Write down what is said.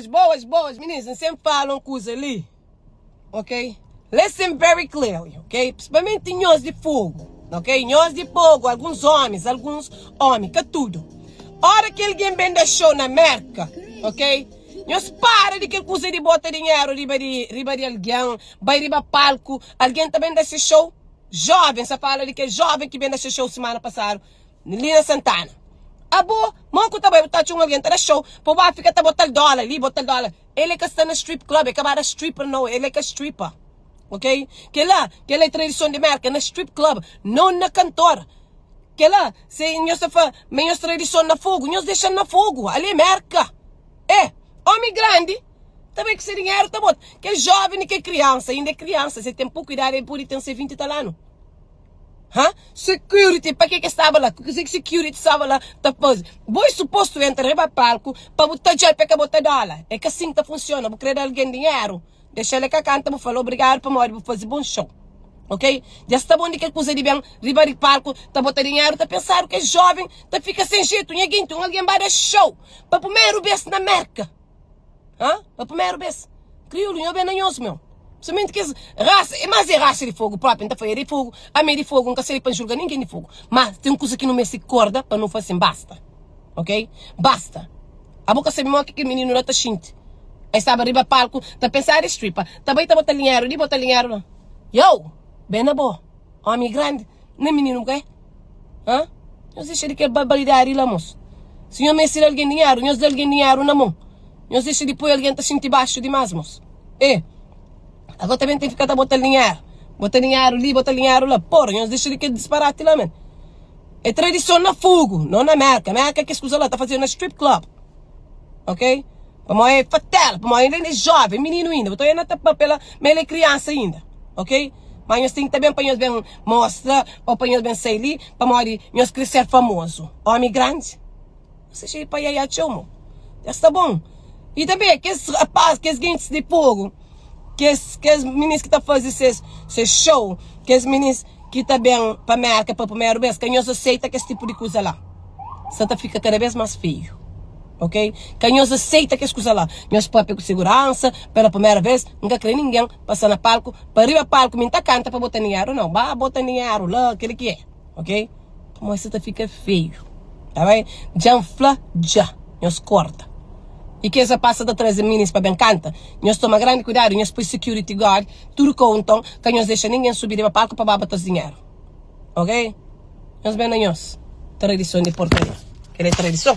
Boas, boas, meninos, N sempre fala un kuza li, ok? Listen very clearly, ok? Principalmente nhos di Fogo, ok? Nhos di Fogo, alguns homis, alguns homi, ka tudo. Ora ki algen ben da show na Merka, ok? Nhos para di kel kuza di bota dinheru riba di riba di algen, bai riba palku, algen ta ben da se show. Joven, sa fala di kel joven ki ben da se show simana pasadu. Li na Santana. Abo, mo ku ta bai bu ta atxa un algen ta da show pa bu ba fika ta botal dola li, botal dola. El e ka sta na strip club, e ka ba da stripper no, el e ka stripper. Ok? Kela, kela e tradison di Merka, na strip club, no na kantor. Kela, se nhos ta fla ma nhos tradison na fogu, nhos dexa-l na fogu, ali e Merka. E, omi grandi ta bai ku se dinheru ta bota. Kel joven i kel kriansa, inda e kriansa, se ten poku idadi, el pudi ten se 20 i tal anu. Ha? Security, pa ke ke staba la? Kuze ki security staba la ta faze? Bo é supostu entra riba palku pa bu tadjal pa e ka bota dola. É ka sin ta funciona. Bu kre da algen dinheru, dexa-l e ka kanta, bu fala obrigadu pamodi bu faze bon show. Ok? Dja sta bon di kel kuza di ben riba di palku ta bota dinheru, ta pensadu ke joven ta fika sen jetu. Nha ginti, un algen ba da show pa primeru bes na Merka. Ha? Pa primeru bes. Kriolu, nho ben na nhos, meu. Somente kes rasa, é mas é rasa di fogu propi, N ta fla é di fogu, ami é di fogu, N ka sabe pa N julga ninguém di fogu. Ma ten kusa ki nu meste korda pa nu fla sin, basta. Ok? Basta. Abo ka sabe mo ki kel mininu la ta xinti. El staba riba palku ta pensa di stripa, ta bai ta bota linheru li, bota linheru la. Yow! Ben na bo. Omi grandi, nen mininu bu ka é. Hã? Nhos dexa di kel barbaridadi la, mos. Si nhos meste da algen dinheru, nhos da algen dinheru na mon. Nhos dexa di poi algen ta xinti baxu dimás, mos. E, agora tanbe ten fika ta bota dinheru. Bota dinheru li, bota dinheru la. Porra, nhos dexa di kel disparati la, men. É tradison na Fogo, não na Merka. Merka kes kuza la ta fazedu na strip club. Ok? Pamodi é fatela, pamodi ainda é jovem, mininu inda. Bu ta oia na ta papia la, ma el é kriansa inda. Ok? Ma nhos ten ki ta ben pa nhos ben mostra ou pa nhos ben sai li, pamodi nhos kre ser famozu. Omi grandi, nhos dexa di paiaiá txeu mo. Dja sta bon. I tanbe kes rapaz, kes gentis di Fogo, kes kes minis ki ta faze ses ses show, kes minis ki ta ben pa Merka pa primeru bes, ka nhos aseita kes tipu di kuza la. Sta ta fika kada bes mas feiu. Ok? Ka nhos aseita kes kuza la. Nhos papia ku seguransa, pela primera bes, N ka kre ningen pasa na palku, pa riba palku mi N ta kanta pa bota dinheru, nau. Ba bota dinheru la, kila ki é. Ok? Pamodi sta ta fika feiu. Ta bai? Dja N fla dja. Nhos korta. I kes rapaz sta ta traze minis pa ben kanta, nhos toma grandi kuidadu, nhos poi security guard tudu kou, nton ka nhos dexa ningen subi riba palku pa ba bota-s dinheru. Ok? Nhos ben na nhos tradison di porkaria. Kel é tradison.